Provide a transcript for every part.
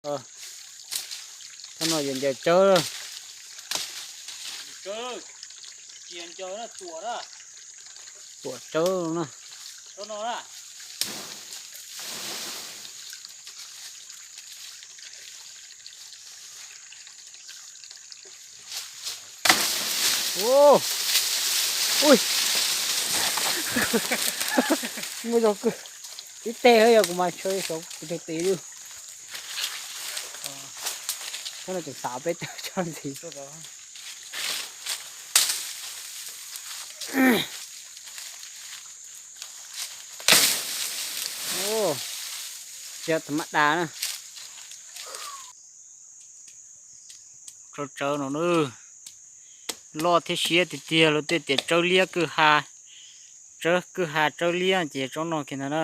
Thaum no yog ncaws tsawb. Tuam tsawb na. Ui, muaj zog kawg. Tib teg yog kuv mas tshaw saum kuv tug tid lawm. Thaum no tseem xav peb tawg tso ntxiv. Tsis yog tus maj das na. Tsawb tsawb no na, loj thiab siab tiag tiag, luag tej tias tsawb liab kwj ha, tsawb kwj ha tsawb liab ces tsob no kiag ntag na.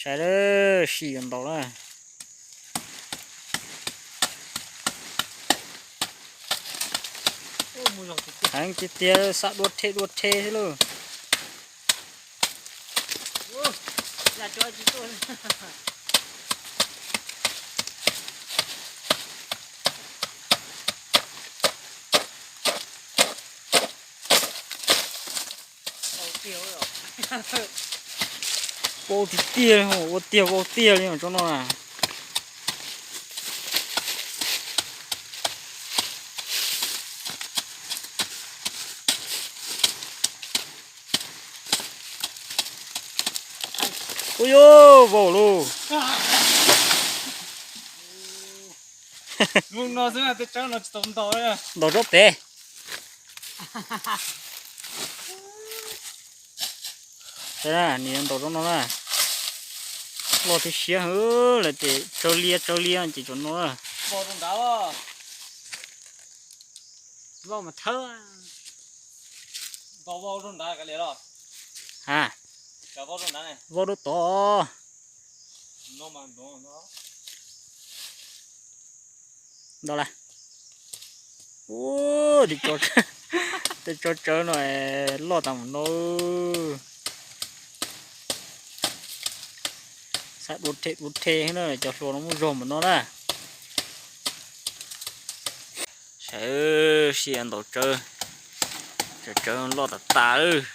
Saib lawm, sim yuav ntaus na. Heev tiag tiag, xav dua rhe dua rhe xwb lauj. Vau tiag tiag, ua tiag vau tiag li tsob no na. Ua yuav vau lauj. Hnub no xwb na, tej tsawb no tsis tau ntaus. Ntaus tsob pem. Nws yuav ntaus tsob no na. Loj thiab siab heev, lawv tias tsawb liab tsawb liab ces tsob no na. Vau mas thawb. Ha, vau rau tod. Ntau lawm. Ua, tej tsawb no loj tas mus no. Xav dua rhe dua rhe na, cov hluas no muaj zog mus no na. Saib, sib ntaus tsawb, tsawb loj tas tas lawm.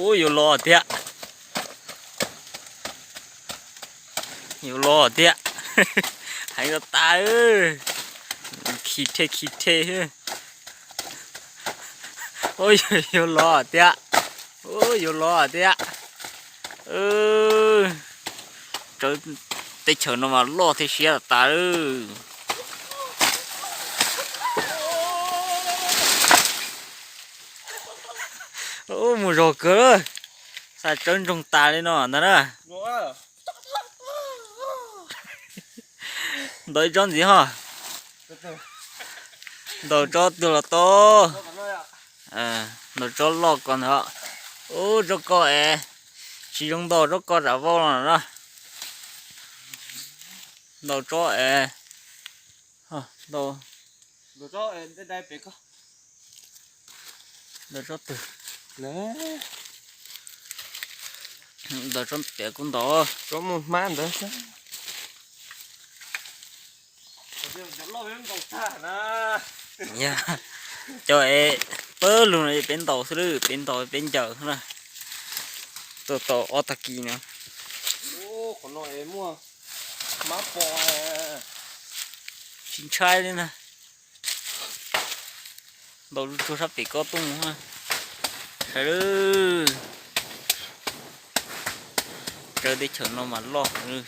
Ub, yuav los tiag. Yuav los tiag. Heev tas tas. Khi rhe khi rhe. Ub, yuav los tiag. Ub, yuav los tiag. Tsawb teb chaws no mas loj thiab siab tas tas. Ub, mus zog kawg. Xa tsawb ntsoog tas li no ntag na. Ntaus ib tsob ntxiv ho. Ntaus tsob twg los tau. Ntaus tsob loj ko ntag. Ub, tsob ko es tsis zoo ntaus, tsob ko tsam vau los na. Ntaus tsob es, ntaus tsob twg? Ntaus tsob pem kuv ntaus. Tsob muaj hmab ntawd xwb. Cov es pawg lug no peb ntaus xwb, peb ntaus peb ncaws xwb na. Tuaj tau ob tag kis no. Tsis ntshai li na. Ntaus tsuag sab pem kob tuaj mus. Saib lawm. Tsawb teb chaws no mas loj heev.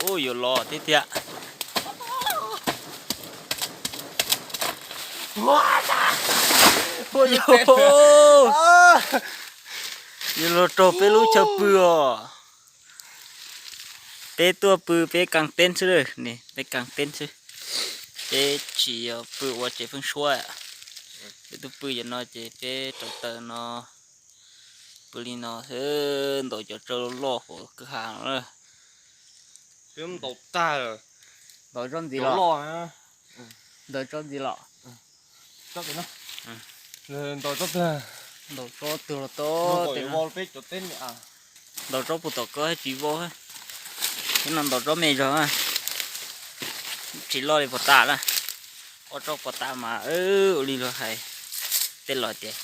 Ub, yuav los tiag tiag. Yuav luag raug peb lub chaw pw os. Peb tuaj pw peb kaaj teeb xwb, peb kaaj teeb xwb. Peb tsis yog pw ua tsev feeb suab. Peb tuaj pw yam no ces peb rauv taws no, pw li no xwb, ntaus cov tsawb loj hauv kwj ha no. Peb ntaus tag lawm. Ntaus tsob ntxiv los? Ntaus tsob ntxiv los? Ntaus tsob twg? Ntaus tsob twg los tau. Ntaus tsob puag tom koj tsis vau. Ib no ntaus tsob me zog, tsis loj li puag ta na. Ob tsob puag ta mas ua li luag hais, tej laus tias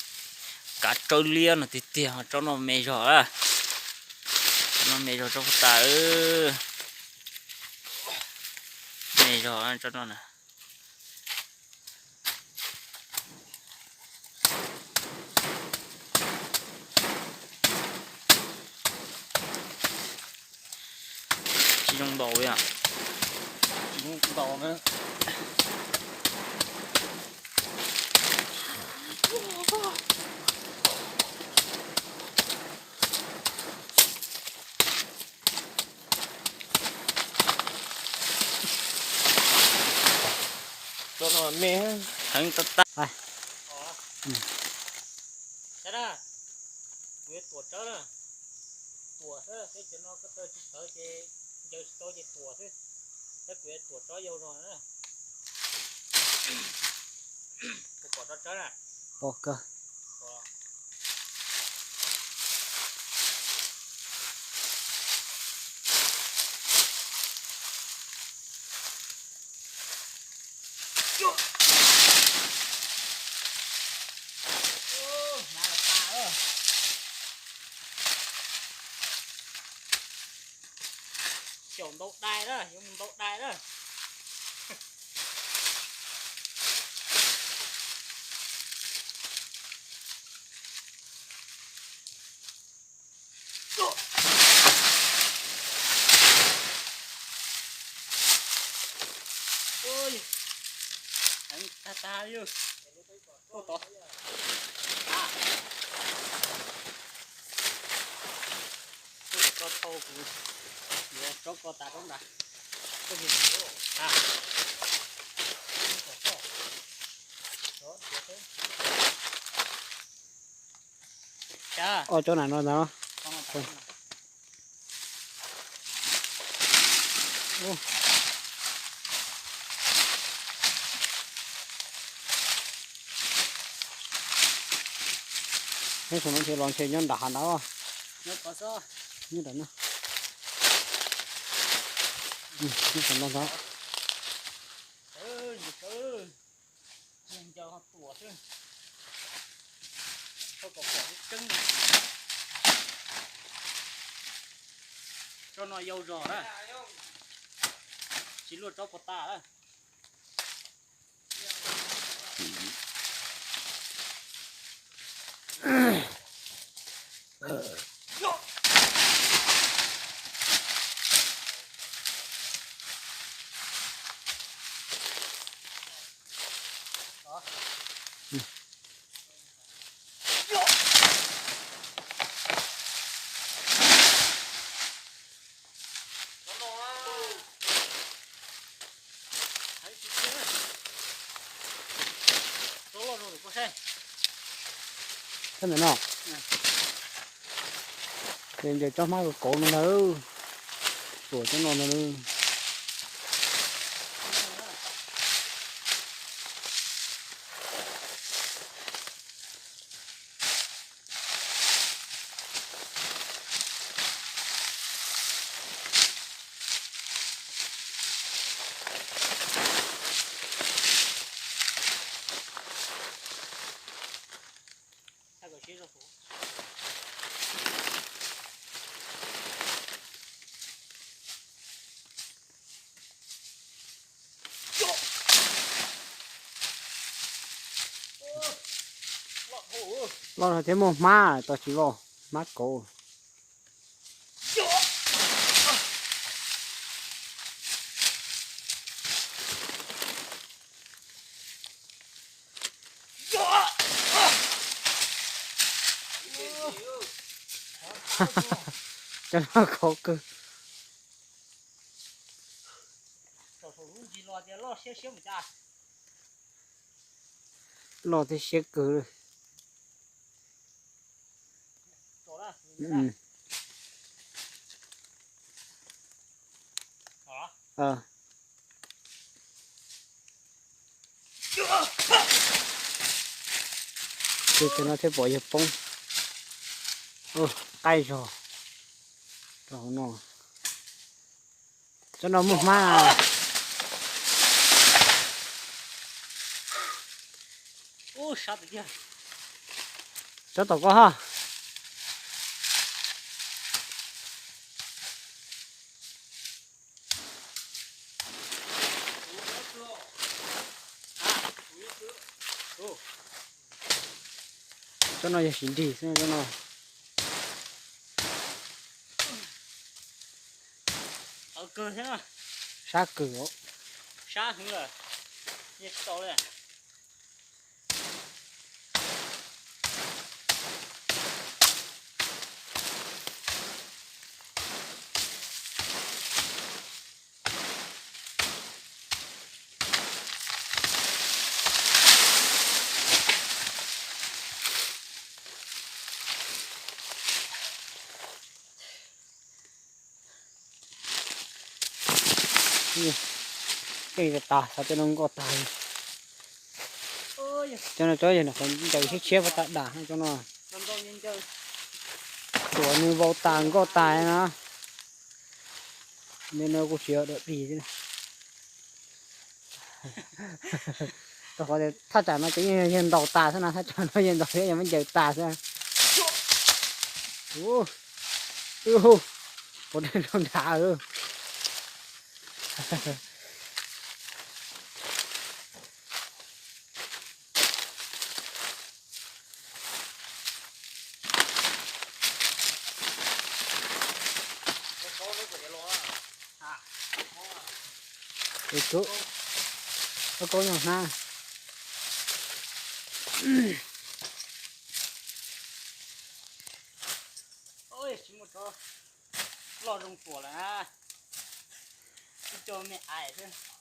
kav tsawb liab no tiag tiag, tsob no me zog a. Tsob no me zog tsob puag ta, me zog tsob no na. Tsis zoo ntaus li. Tsis zoo ntaus na. Tsob no me heev tab tab. Kuv yuav tuam tsawb na. Tuam xwb, peb cov no koj taw tsis tawv ces ncaws tsis tau ces tuam xwb. Tab kuv yuav tuam tsob yau zog na. Kuv pom tsob tsawb na. Pom kawg. Xyaum ntau dais na, yuav mus ntau dais na. Heev tag tag li. Tuaj tod. Tuaj kom koj thau kuv yuav tsob ko tas rau nrad. Koj mus a. Ob tsob na no ntag. Nyob saum no ntshe los ntshe nyob nram hav ntawd. Nyob nram no. Nyob saum no ntag. Ncaws ho tuam xwb. Koj kom pom lub tseeb na. Tsob no yau zog na. Tsis luaj tsob puag ta na. Tsob ntawm no. Ces ncaws tsob hmab kauv no ntag. Tuam tsob no ntag. Loj no thiab muaj hmab, tau tsis loj, hmab kauv. Cov no khov kawg. Loj thiab siab kawg li. Ces cov no thiaj pom yawg poob. Qaij zog rau hauv no. Tsob no muaj hmab. Tsob tom koj ha. Tsob no yog sim nrig xwb tsob no. Sab kawg. Keej tas tas, xav tej no nkoj tag li. Cov no cov yog nws qhov ncaws tshiab tshiab pab tas dam cov no. Tuam nws vau tas nkoj tas na. Ntawm no kuj tsis yog dawm plig. Rau qhov tias thaj tsam no ces yeej yawg ntaus tas xwb na, thaj tsam no yawg ntaus thiab yawg muab ncaws tas xwb. Ub, ub, puas dej nrog nrad. Tus kub, koj kub nyuag hnab. Tsis muaj tsob loj zoo tuam lawm na, ib co me ais xwb.